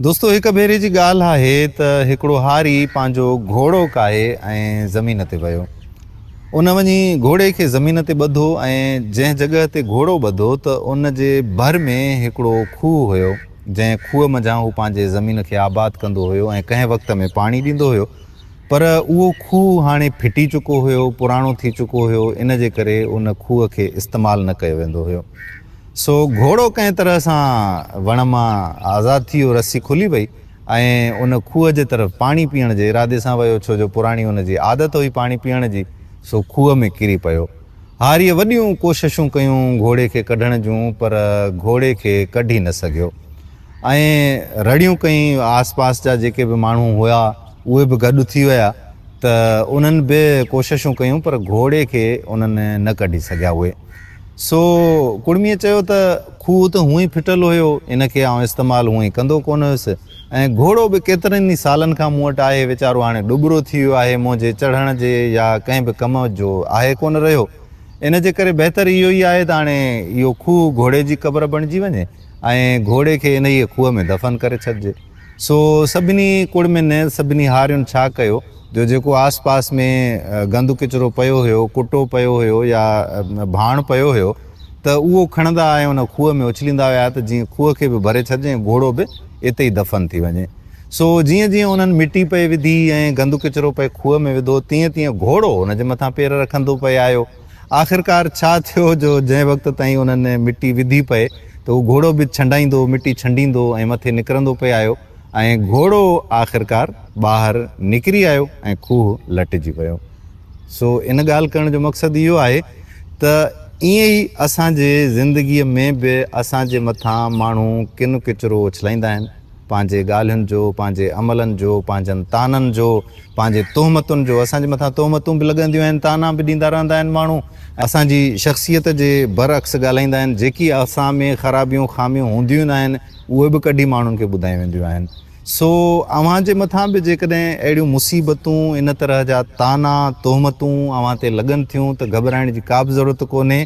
دوستو هڪ ڀيري جي ڳالهه آهي ته هڪڙو هاري پنهنجو گهوڙو ڪاهي ۽ زمين تي ويو. ان وڃي گهوڙي کي زمين تي ٻڌو ۽ جنهن جڳهه تي گهوڙو ٻڌو ته ان جي ڀر ۾ هڪڙو کوهه هيو جنهن کوهه منجهان هو پنهنجي زمين کي آباد ڪندو هيو ۽ ڪنهن وقت ۾ پاڻي ڏيندو هيو پر اهو کوهه هاڻي ڦٽي چڪو هيو پراڻو ٿي چڪو هيو ان جي ڪري ان کوهه کي استعمال نه ڪيو ويندو هيو. سو گهوڙو ڪنهن طرح سان وڻ مان آزاد ٿي ويو، رسي کلي وئي ۽ ان کوهه جي طرف پاڻي پيئڻ جي ارادي سان ويو، ڇو جو پراڻي ان جي عادت هئي پاڻي پيئڻ جي، سو کوهه ۾ ڪري پيو. هاريء وڏيون ڪوششون ڪيون گهوڙي کي ڪڍڻ جون، پر گهوڙي کي ڪڍي نه سگهيو ۽ رڙيون ڪيائين، آس پاس جا جيڪي به ماڻهو هيا، اهي به گڏ ٿي ويا ته انهن به ڪوششون ڪيون، پر گهوڙي کي انهن نه ڪڍي سگهيا. اهي. سو ڪڙميء چيو ته کوهه ته هونئن ئي ڦٽل هيو، ان کي آئون استعمال هونئن ئي ڪندو ڪونه هيس ۽ گهوڙو به ڪيترن ئي سالن کان مون وٽ آهي، ويچارو هاڻي ڏٻرو ٿي ويو آهي، منهنجي چڙهڻ جي يا ڪنهن به ڪم جو آهي ڪونه رهيو، ان جي ڪري بهتر اهو ئي آهي ته هاڻي اهو کوهه گهوڙي جي قبر بڻجي وڃي ۽ گهوڙي کي انهيء کوهه ۾ دفن ڪري ڇڏجي. سو سڀني ڪڙمين، سڀني هارين ڇا ڪيو جو جيڪو آس پاس ۾ گند ڪچرو پيو هيو، ڪٽو پيو هيو يا ڀاڻ پيو هيو ته اهو کڻندا ۽ ان کوهه ۾ اڇليندا ويا ته جيئن کوهه کي به ڀري ڇڏجي ۽ گهوڙو به اتي ئي دفن ٿي وڃي. سو جيئن جيئن انهن مٽي پئي وڌي ۽ گند ڪچرو پئي کوهه ۾ وڌو تيئن تيئن گهوڙو ان جي مٿان پير رکندو پئي آيو. آخرڪار ڇا ٿيو جو جنهن وقت تائين انهن مٽي وڌي پئي ته هو گهوڙو به ڇنڊائيندو، مٽي ڇنڊيندو ۽ مٿي نڪرندو پئي آيو ۽ گهوڙو آخرڪار ٻاهر نڪري آيو ۽ کوهه لٽجي ويو. سو ان ڳالهه ڪرڻ جو مقصد اهو آهي ته ائين ئي اسان جي زندگيء ۾ به اسان جي مٿان ماڻهو ڪن ڪچرو اڇلائيندا آهن، پنهنجي ڳالهين جو، پنهنجي عملن جو، پنهنجن طعنن جو، پنهنجي تهمتن جو، اسان جي مٿان تهمتون به لڳنديون آهن، طعنا به ڏيندا رهندا آهن ماڻهو اسان جي شخصيت جي برعڪس ڳالهائيندا آهن، جيڪي اسان ۾ خرابيون خاميون هونديون ناهن اهي به ڪڍي ماڻهن کي ٻڌايون وينديون آهن. سو اوهان جي مٿان به جيڪڏهن اهڙيون مصيبتون، ان طرح جا طعنا، تهمتون اوهان تي لڳن ٿيون ته گهٻرائڻ جي ڪا به ضرورت ڪونهي.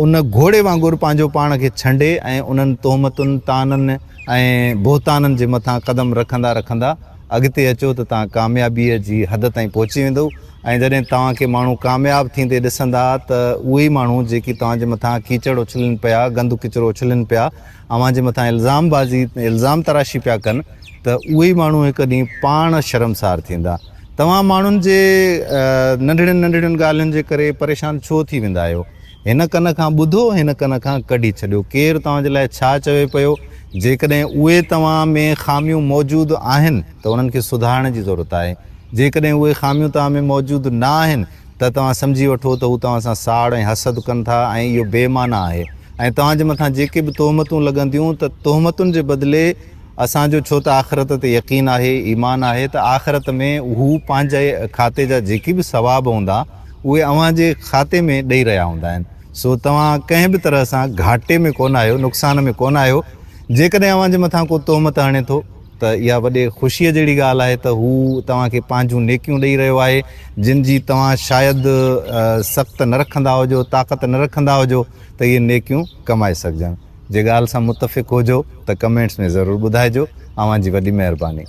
ان گهوڙي وانگر پنهنجو پاڻ کي ڇنڊي ۽ انهن تهمتن، طعنن ۽ بهتانن جي مٿان قدم رکندا رکندا اڳتي اچو ته توهان ڪاميابيء جي حد تائين پهچي ويندؤ ۽ جڏهن توهان کي ماڻهو ڪامياب ٿيندي ڏسندا ته اهي ئي ماڻهو جيڪي توهان جي مٿان ڪيچڙ اڇلين پيا، گند ڪچرو اڇلين پيا، اوهان جي مٿان الزام بازي، الزام تراشي پيا ڪن ته اهي ئي ماڻهو هڪ ڏينهن پاڻ شرمسار ٿيندا. توهان ماڻهن جي ننڍڙين ننڍڙين ڳالهين جي ڪري پريشان ڇو ٿي ويندا آهيو؟ هن ڪن کان ٻڌو هن ڪن کان ڪڍي ڇڏيو. ڪير توهان جي لاء ڇا چوي پيو؟ جيڪڏهن اهي توهان ۾ خاميون موجود آهن ته انهن کي سڌارڻ جي ضرورت آهي. جيڪڏهن اهي خاميون توهان ۾ موجود نه آهن ته توهان سمجهي وٺو ته هو توهان سان ساڙ ۽ حسد ڪن ٿا ۽ اهو بي معنيٰ آهي ۽ توهان جي مٿان جيڪي به تهمتون لڳنديون ته تهمتن جي بدلي اسان جو ڇو ته آخرت تي يقين آهي، ايمان آهي ته آخرت ۾ هو پنهنجي کاتي جا جيڪي به ثواب هوندا اهي اوهان جي کاتي ۾ ڏئي رهيا هوندا آهن. سو توهان ڪنهن به طرح سان گهاٽي ۾ ڪونه آهيو، نقصان ۾ ڪونه آهيو. جيڪڏهن اوهان جي مٿان ڪو تهمت هڻي ٿو ته اها وڏي خوشيء جهڙي ڳالهه آهي ته هو توهان کي پنهنجون نيڪيون ڏئي رهيو آهي، جن جي توهان شايد سخت نه رکندا هجو، طاقت نه رکندا هجو ته اهي نيڪيون ڪمائي سگهجن. جي ڳالهه سان متفق هجو ته ڪمينٽس ۾ ضرور ٻڌائجو. اوهان جي وڏي مهرباني.